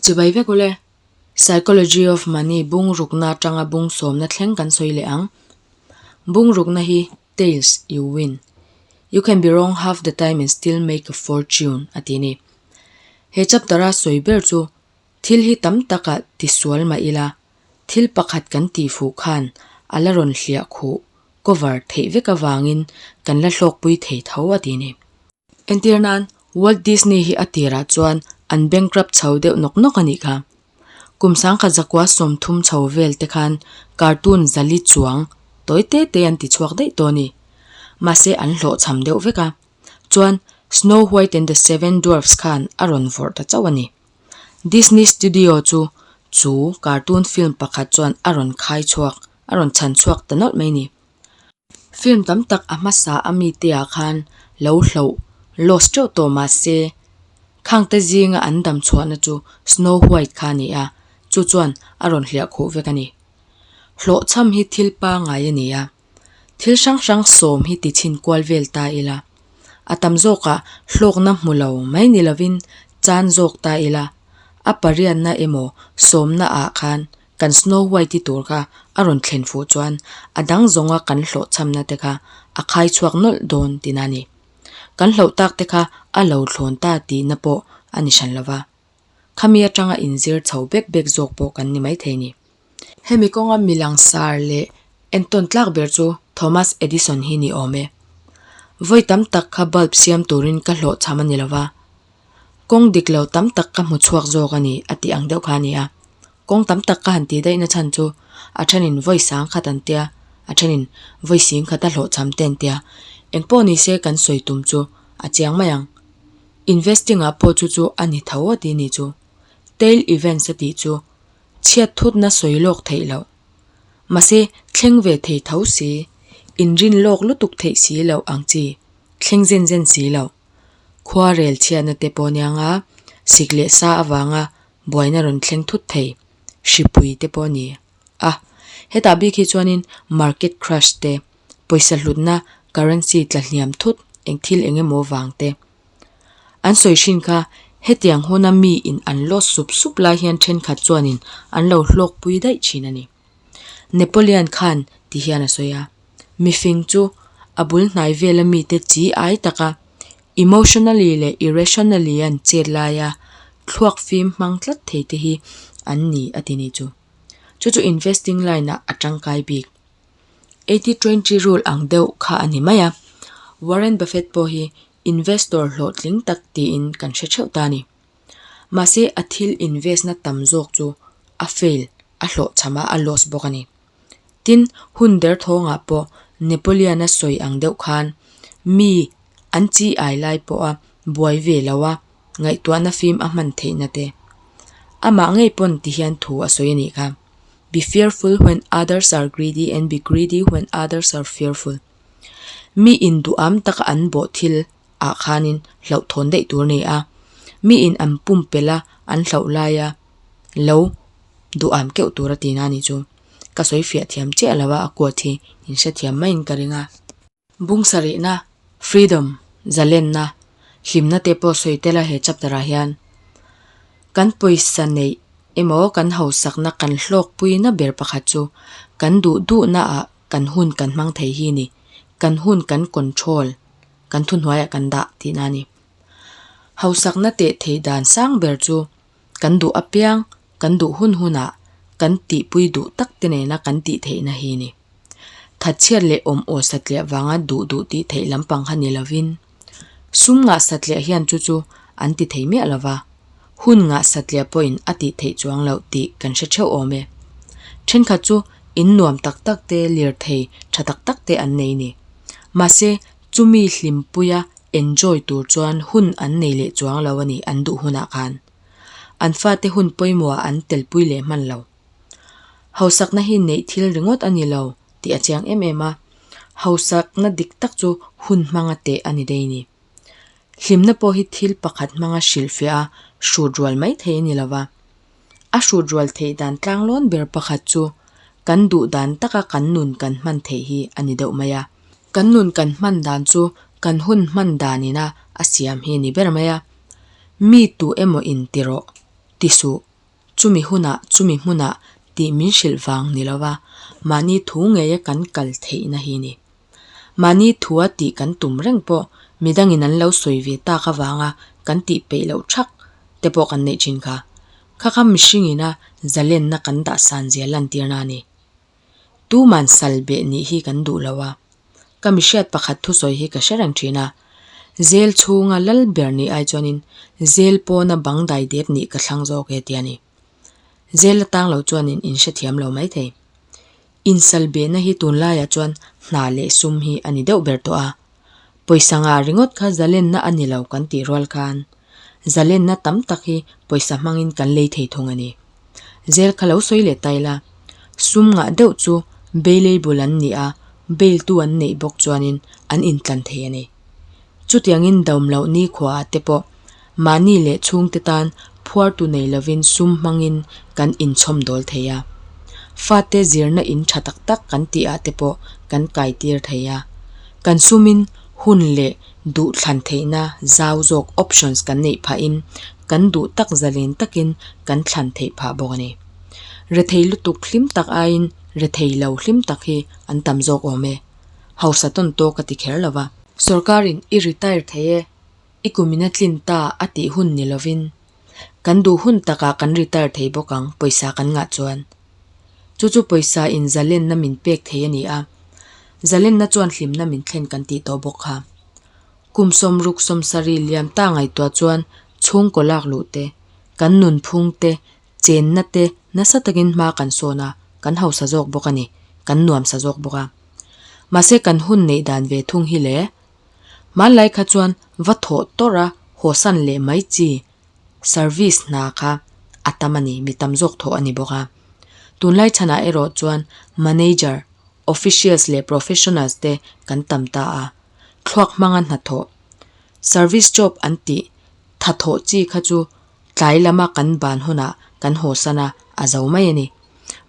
Chibai vek ule. Psychology of Money bung rukna atanga bung sawmna thleng kan sawi leh ang. Bung rukna hi Tails, you win. You can be wrong half the time and still make a fortune a ti a ni. He chapter a sawi ber chu thil hi tam takah tisual mah ila, thil pakhat kan tih fuh khan a la rawn hliah khuh, cover, theih vek avangin kan la hlawkpui thei tho a ti a ni. Entir nan, Walt Disney hi a tirah chuan an bankrupt chho deuh nawk nawk a nih kha. Kum sangkhat zakua 30 chho vel te khan cartoon zali chuang tawi te te an ti chhuak daih tawh a ni. Mahse an hlawhchham deuh vek a. Chuan Snow White and the Seven Dwarfs khan a rawn vawrh ta chauh a ni. Disney Studio chu chu cartoon film pakhat chuan a rawn khai chhuak, a rawn chhan chhuak ta nawlh mai a ni. Film tam tak a hmasa a mite ah khan lo hloh, lost, teuh tawh mah se, khangte zinga an dam chhuahna chu Snow White kha a ni a, chu chuan a rawn hliah khuh vek a ni. Hlawhchham hi thil pangai a ni a, thil hrang hrang sawm hi ti chhin kual vel ta ila, a tam zawkah hlawkna hmu lo mai ni lovin chan zawk ta ila, a pariatna emaw sawmna ah khan Kan Snow White-i tur kha a rawn thlen fuh chuan a dang zawnga kan hlawhchhamna te kha a khai chhuak nawlh dawn tihna a ni. Kan hlauh tak te kha a lo thlawn ta tihna pawh a ni hran lova. Khami atanga inzir chho bek bek zawk pawh kan ni maithei a ni. Hemi kawnga milang sar leh entawn tlak ber chu Thomas Edison hi ni awm e. Vawi tam tak kha bulb siam turin ka hlawhchham a ni lova. Kawng dik lo tam tak ka hmu chhuak zawk a ni a tih ang deuh kha a ni a. Kawng tam tak ka han tih daih na chhan chu a thenin vawi sang khat an tia, a thenin vawi sing khat a hlawhchham te an tia. Engpawh ni se kan sawi tum chu a chiang mai ang. Investing ah pawh chu chu a ni tho a ti ni chu. Tail events a tih chu chhiat thutna sawi lawk theih loh. Mahse thleng ve thei tho si, inrin lawk lutuk theih si loh ang chi, thleng zen zen si loh. Khua rel chhiatna te pawh aniang a, sik leh sa avanga buaina rawn thleng thut thei, hripui te pawh a ni a. Hetah bik hi chuanin market crash te, pawisa hlutna currency tla hniam thut eng thil eng emaw vang te. An sawi hrin kha hetiang huna mi in an loss sup sup lai hian thenkhat chuanin an lo hlawkpui daih thin a ni. Napoleon khan ti hian a sawi a, Mifing chu a bul hnai vela mite chi ai taka emotionally leh irrationally an chet laia thluak fim hmang tlat thei te hi an ni a ti ni chu. Chu chu investing line ah a tangkai bik. 80-20 rule ang deuh kha a ni mai a, Warren Buffett pawh hi investor hlawhtling tak tiin kan hre theuh ta a ni. Mahse a thil invest na tam zawk chu a fail, a hlawhchham a, a loss bawk a ni. Tin, hun derthawngah pawh Napoleon-a sawi ang deuh khan mi an chi ai lai pawha buai ve lo a, ngaihtuahna fim a hman theihna te. Amah ngei pawn ti hian thu a sawi a nih kha, Be fearful when others are greedy and be greedy when others are fearful. Mi induham taka an bawh thil ah khanin hlauhthawn daih tur a ni a, mi in an pumpelh a an hlauh laia lo duham keuh tur a tihna a nih chu. Ka sawi fiah thiam chiah lo a, a quote hi in hrethiam maiin ka ring a. Bung sarihna, Freedom, zalenna, hlimna te pawh sawi tel a he chapter ah hian. Kan pawisa neih emaw kan hausakna kan hlawkpuina ber pakhat chu kan duh duhna ah kan hun kan hmang thei hi ni. Kan hun kan control. Kan thuhnuaiah kan dah tihna a ni. Hausakna teh theih dan sang ber chu kan duh apiang, kan duh hun hunah kan tihpui duh tak te nena kan tih theihna hi a ni. Thatchhiat leh awm aw satliah vanga duh duh tih theih lampang kha ni lovin, sum ngah satliah hian chu chu an ti thei miah lova, hun ngah satliah pawhin a tih theih chuang loh tih kan hre theuh awm e. Thenkhat chu in nuam tak tak te lirthei tha tak tak te an nei ni. Mahse, chumi hlimpuia enjoy tur chuan hun an nei leh chuang lo a ni an duh hunah khan. An fate hun pawimawhah an telpui leh hman lo. Hausakna hi neih thil ringawt a ni lo tih a chiang em em a, hausakna dik tak chu hun hmanga teh a ni daih ni. Hlimna pawh hi thil pakhat hmanga hrilhfiah a hrut rual mai thei a ni lo va. A hrut rual theih dan tlanglawn ber pakhat chu kan duh dan taka kan nun kan hman theih hi a ni deuh mai a. Kan nun kan hman dan chu kan hun hman danina a siam hi a ni ber mai a. Mi tu emaw in ti rawh, ti suh. chumi hunah chumi hmunah tih min hrilh vang ni lova mahni thu ngeia kan kal theihna hi a ni. Mahni thua tih kan tum reng pawh midangin an lo sawi ve tak avanga kan tih peih loh thak te pawh kan neih thin kha. Kha kha mihringina zalenna kan dah san zia lantirna a ni. Tuman sal beh nih hi kan duh lo a, ka mihriat pakhat thusawi hi ka hre reng thin a, Zel chhunga lal ber nih ai chuanin zel pawna bang dai dep nih ka thlang zawk e ti a ni. Zel atang lo chuanin in hrethiam lo mai thei. Insal behna hi tunlaiah chuan hna leh sum hi a ni deuh ber tawh a. Pawisa ngah ringawt kha zalenna a ni lo kan tih rual khan zalenna tam tak hi pawisa hmangin kan lei thei thung a ni. Zel kha lo sawi leh ta ila, sum ngah deuh chu bailable an ni a, bail tu an neih bawk chuanin an intlan thei a ni. Chutiangin dawm loh nikhuaah te pawh mahni leh chhungte tan phuartu nei lovin sum hmangin kan inchhawm dawl thei a. Fate zirna in tha tak tak kan tih ah te pawh kan kai tir thei a. Kan sumin hun leh duh thlan theihna zau zawk options kan neih phahin kan duh tak zalen takin kan thlan theih phah bawk a ni. Rethei lutuk hlim tak aiin rethei lo hlim tak hi an tam zawk awm e. Hausa tawn tawk a ti kher lo va. Sorkarin i retire thei e, i kumin a tlin ta a tih hun ni lovin kan duh hun takah kan retire thei bawk ang pawisa kan ngah chuan. Chu chu pawisa in zalenna min pek thei a ni a, zalenna chuan hlimna min thlen kan tih tawh bawk kha. Kum sawmruk sawmsarih liam ta ngaihtuah chuan chhungkaw lak luh te, kan nunphung te, chenna te nasa takin hma kan sawn a, kan hausa zawk bawk a ni, kan nuamsa zawk bawk a. Mahse kan hun neih dan ve thung hi le. Hmanlai kha chuan va thawh tawrh a hawsan leh mai chi service hna kha a tam a ni, mi tam zawk thawh a ni bawk a. Tunlai chhanah erawh chuan manager, officials leh professionals te kan tam ta a, thluak hmanga hnathawh, service job an tih thathawh chi kha chu tlai lama kan ban hunah kan hawsan a, a zo mai a ni.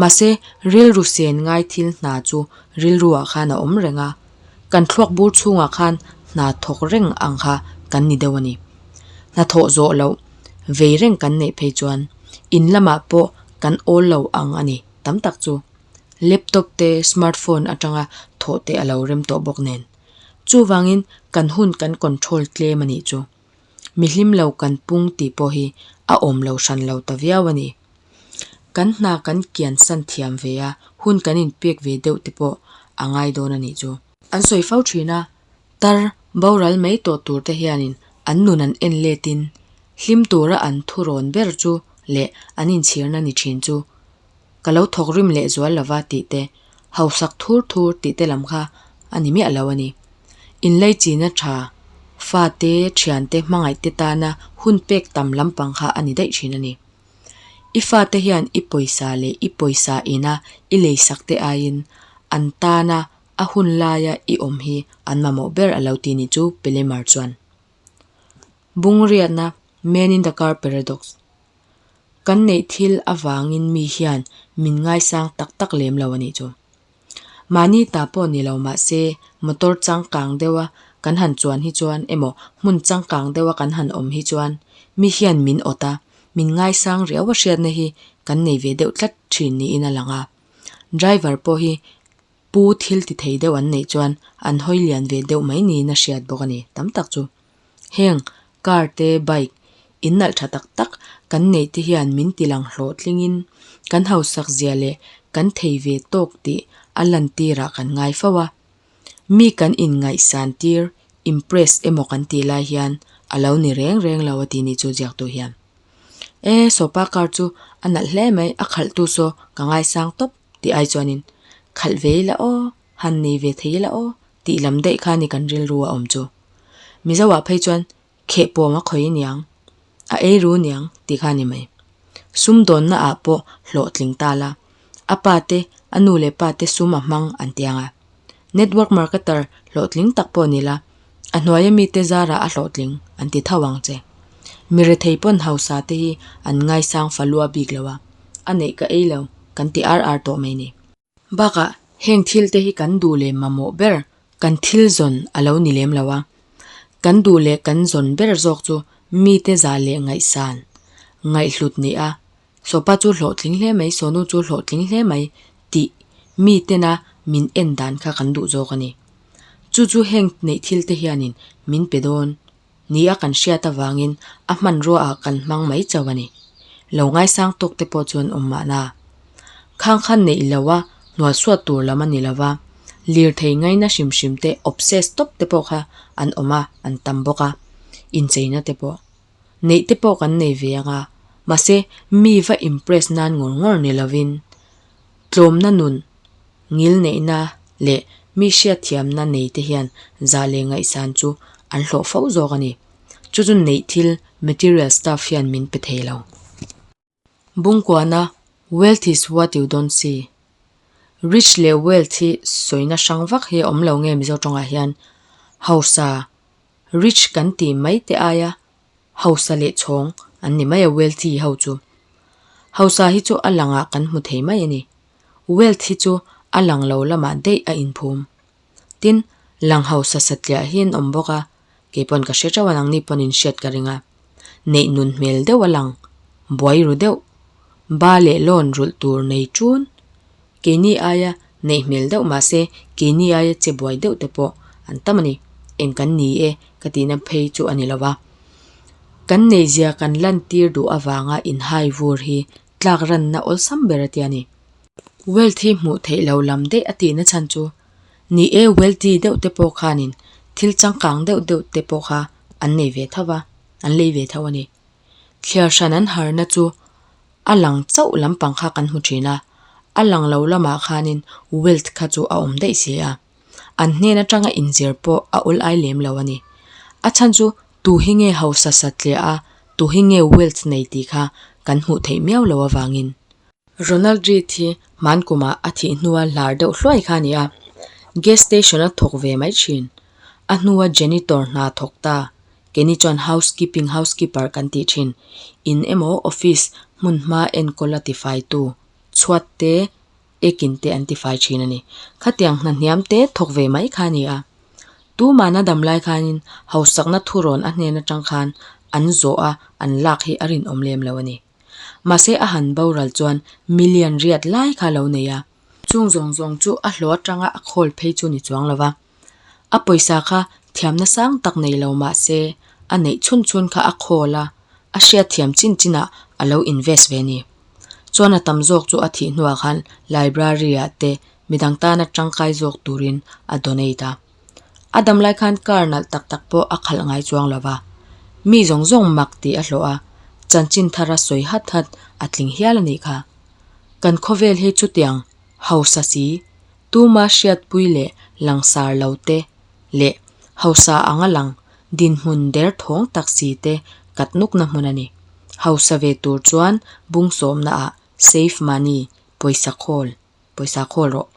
Mahse, rilru sen ngai thil hna chu rilruah khan a awm reng a, kan thluak bur chhungah khan hna thawk reng ang kha kan ni deuh a ni. Hna thawh zawh loh vei reng kan neih phei chuan in lamah pawh kan awl lo ang a ni tam tak chu. Laptop te smartphone atanga thawh te a lo rem tawh bawk nen. Chuvangin kan hun kan control tlem a nih chu. Mi hlim lo kan pung tih pawh hi a awm lo hran lo ta viau a ni. Kan hna kan kian san thiam ve a, hun kan inpek ve deuh te pawh a ngai dawn a nih chu. An sawi fo thin a, tar boral mai tawh tur te hianin an nun an en letin hlim tura an thurawn ber chu leh an inchhirna ni thin chu ka lo thawk rim leh zual lova tih te, hausak thur thur tih te lam kha a ni miah lo a ni. Inleichina tha, fate, thiante, hmangaihte tana hun pek tam lampang kha a ni daih thin a ni. I fate hian i pawisa leh i pawisa ina i leisak te aiin an tana a hun laia i awm hi an mamawh ber a lo ti ni chu Pelemar chuan. Bungriatna, Man in the car paradox. Kan neih thil avangin mi hian min ngaisang tak tak lem lo a nih chu. Mahni ta pawh ni lo mah se motor changkang deuha kan han chuan hi chuan emaw hmun changkang deuha kan han awm hi chuan mi hian min awt a, min ngaisang riau a hriatna hi kan nei ve deuh tlat thin niin a lang a. Driver pawh hi pu thil ti thei deuh an neih chuan an hawi lian ve deuh mai niin a hriat bawk a ni tam tak chu. Heng car te bike in nalh tha tak tak kan neih te hian min ti lang hlawhtlingin kan hausak zia leh kan thei ve tawk tih a lantirah kan ngai fo a. Mi kan inngaihsan tir, impress, emaw kan tih lai hian a lo ni reng reng lo a ti ni chu ziaktu hian. E, sawpa car chu a nalh hle mai, a khalhtu saw ka ngaisang tawp tih ai chuanin khalh ve ila aw, han nei ve thei ila aw tih lam daih kha ni kan rilru a awm chu. Mizoah phei chuan khehpuam a khawi niang, a ei ru niang tih kha a ni mai. Sumdawnna ah pawh hlawhtling ta la, a pa te, a nu leh pa te sum a hmang an ti ang a. Network marketer hlawhtling tak pawh ni la, a hnuaia mite zarah a hlawhtling an ti tho ang che. Mi rethei pawn hausa te hi an ngaisang falua bik lo a, a neih ka ei lo kan ti ar ar tawh mai ni. Bakah heng thil te hi kan duh leh mamawh ber kan thil zawn a lo ni lem lo a, kan duh leh kan zawn ber zawk chu mite zah leh ngaihsan, ngaihhlut nih a, Sawpa chu hlawhtling hle mai, Sawnu chu hlawhtling hle mai tih mi tena min en dan kha kan duh zawk a ni. Chu chu heng neih thil te hianin min pe dawn nia kan hriat avangin a hmanrua ah kan hmang mai chauh a ni. Lo ngaisang tawk te pawh chu an awm mahna. Khang kha neih lo a hnualsuat tur lam a ni lo va, lirthei ngaina hrim hrim te obsess tawp te pawh kha an awm a, an tam bawk a, incheina te pawh. Neih te pawh kan nei ve ang a, mahse mi va impress nan ngawr ngawr ni lovin tlawmna nun, ngilneihna leh mi hriatthiamna nei te hian zah leh ngaihsan chu an hlawh fo zawk a ni. Chu chu neih thil, material stuff, hian min pe thei lo. Bungkuana, Wealth is what you don't see. Rich leh wealth hi sawina hrang vak hi a awm lo nge Mizo tawngah hian hausa, rich kan tih mai te aia hausa leh chhawng an ni mai a wealthy ho chu. Hausa hi chu a langah kan hmu thei mai a ni. Wealth hi chu a lang lo lamah daih a inphum. Tin, lang hausa satliah hi an awm bawk a, kei pawn ka hre teuh a nangni pawn in hriat ka ring a. Neih nun hmel deuh a lang, buai ru deuh, ba leh lawn rulh tur nei ṭun. Keini aia neih hmel deuh mahse keini aia che buai deuh te pawh an tam a ni. Eng kan ni e ka tihna phei chu a ni lo va. Kan neihzia kan lantir duh avanga inhai vur hi tlak ranna awlsam ber a tia ni. Wealth hi hmuh theih lo lam daih a tihna chhan chu ni e wealthy deuh te pawh khanin thil changkang deuh deuh te pawh kha an nei ve tho va, an lei ve tho a ni. Thliar hran an harna chu a lang chauh lampang kha kan hmu thin a, a lang lo lamah khanin wealth kha chu a awm daih si a. An hnen atanga inzir pawh a awl ai lem lo a ni. A chhan chu tu hi nge hausa satliah a, tu hi nge wealth nei tih kha kan hmuh theih miau lo avangin. Ronald Read hi hman kumah a thih hnua hlar deuh hluai kha a ni a, gas station a thawk ve mai thin. A hnua janitor hna thawk ta, keini chuan housekeeping housekeeper kan tih thin. In emaw office hmun hma enkawl a tifaitu chhuat te ekin te an tifai thin a ni. Khatiang hna hniam te thawk ve mai kha a ni a. Tumahna dam lai khanin hausakna thurawn a hnen atang khan an zawh a an lak hi a rinawm lem lo a ni. Mahse a han boral chuan million riat lai kha a lo nei a. Chung zawng zawng chu a hlawh atanga a khawl phei chu ni chuang lo va. A pawisa kha thiamna sang tak nei lo mahse a neih chhun chhun kha a khawl a, a hriatthiam chin chinah a lo invest ve a ni. Chuan a tam zawk chu a thih hnuah khan library ah te midang tana tangkai zawk turin a donate a. A dam lai khan car nalh tak tak pawh a khalh ngai chuang lo va, mi zawng zawng mak tih a hlawh a, chanchin thara sawi hat hat a tling hial a nih kha. Kan khawvel hi chutiang hausa si, tuma hriatpui leh langsar lo te leh hausa anga lang dinhmun der thawng tak si te kat nukna hmun a ni. Hausa ve tur chuan bung sawmnaah save money, pawisa khawl, pawisa khawl rawh.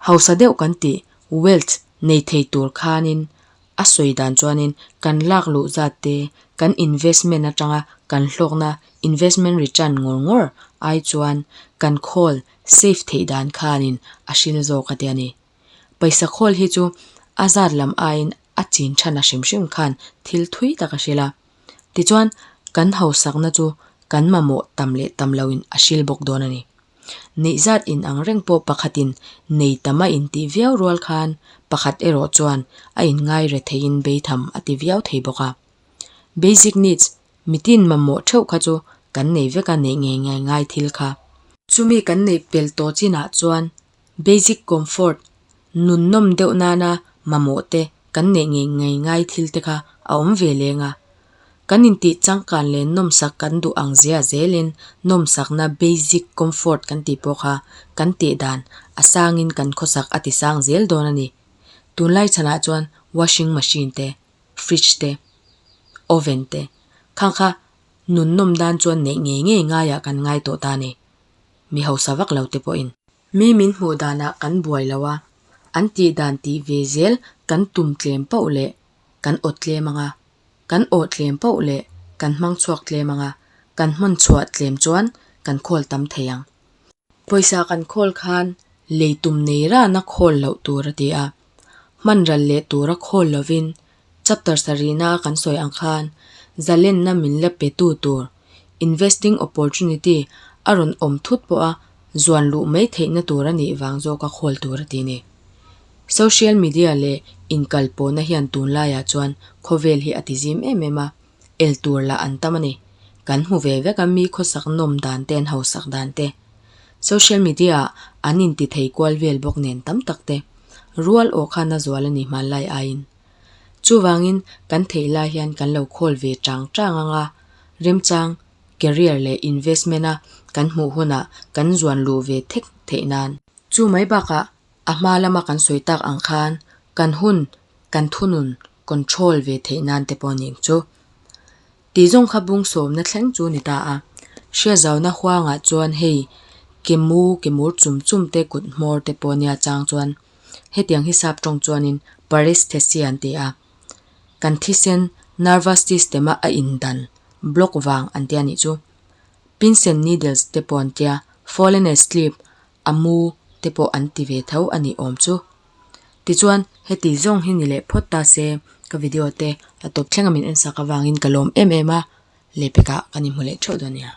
Hausa deuh kan tih, wealth, nei thei tur khanin a sawi dan chuanin kan lak luh zat te, kan investment atanga kan hlawkna, investment return, ngawr ngawr ai chuan kan khawl, save, theih dan khanin a hril zawk a ti a ni. Paisa khawl hi chu a zat lam aiin a chin than a hrim hrim khan thil thui tak a hril a. Tichuan kan hausakna chu kan mamawh tam leh tam loin a hril bawk dawn a ni. Neih zat in ang reng pawh pakhatin nei tam a intih viau rual khan pakhat erawh chuan a inngai re theiin beitham a ti viau thei bawk a. Basic needs, mitin mamawh theuh kha chu kan nei vek a neih ngei ngei ngai thil kha. Chumi kan neih pel tawh chinah chuan basic comfort, nunnawm deuh nana mamawh te kan neih ngei ngei ngai thil te kha a awm ve leng a. Kan intih changkan leh nawmsak kan duh ang zia zelin nawmsakna basic comfort kan tih pawh kha kan teh dan a sangin kan khawsak a ti sang zel dawn a ni. Tunlai chhanah chuan washing machine te, fridge te, oven te khang kha nun nawm dan chuan neih ngei ngei ngaiah kan ngai tawh ta a ni. Mi hausa vak lo te pawhin. Mi min hmuh danah kan buai lo a, an tih dan tih ve zel kan tum tlem pauh leh kan awt tlem ang a, kan awh tlem pauh leh kan hmang chhuak tlem ang a, kan hman chhuah tlem chuan kan khawl tam thei ang. Pawisa kan khawl khan lei tum nei rana khawl loh tur a ti a, hman ral leh tura khawl lovin chapter sarihna a kan sawi ang khan zalenna min la pe tu tur. Investing opportunity a rawn awm thut pawha zuan luh mai theihna tur a nih vang zawka khawl tur a ti ni. Social media leh inkalpawhna hian tunlaiah chuan khawvel hi a ti zim em em a, el tur lah an tam a ni. Kan hmu ve vek a mi khawsak nawm dan te an hausak dan te. Social media ah an inti thei kual vel bawk nen tam tak te. Rual awh khan a zual a ni hmanlai aiin. Chuvangin kan theih lai hian kan lo khawl ve chang chang ang a, remchang career leh investment a kan hmuh hunah kan zuan luh ve thek theih nan. Chu mai bakah a hma lama kan sawi tak ang khan kan hun kan thunun, control, ve theih nan te pawh ning chu. Tih zawng kha bung sawmna thleng chu ni ta a. Hriatzauna huangah chuan hei ke mu ke mur chum chum te kut hmawr te pawh nia chang chuan hetiang hi sap tawng chuanin paresthesia an ti a. Kan thisen nervous system a a indan, block, vang an tia nih chu. Pins and needles te pawh an tia, fallen asleep a mu te pawh an ti ve tho a nih awm chu. Tichuan, heti zawng hi ni leh phawt ta se, ka video te a tawp thleng a min en sak avangin ka lawm em em a, lehpekah kan inhmu leh theuh dawn nia.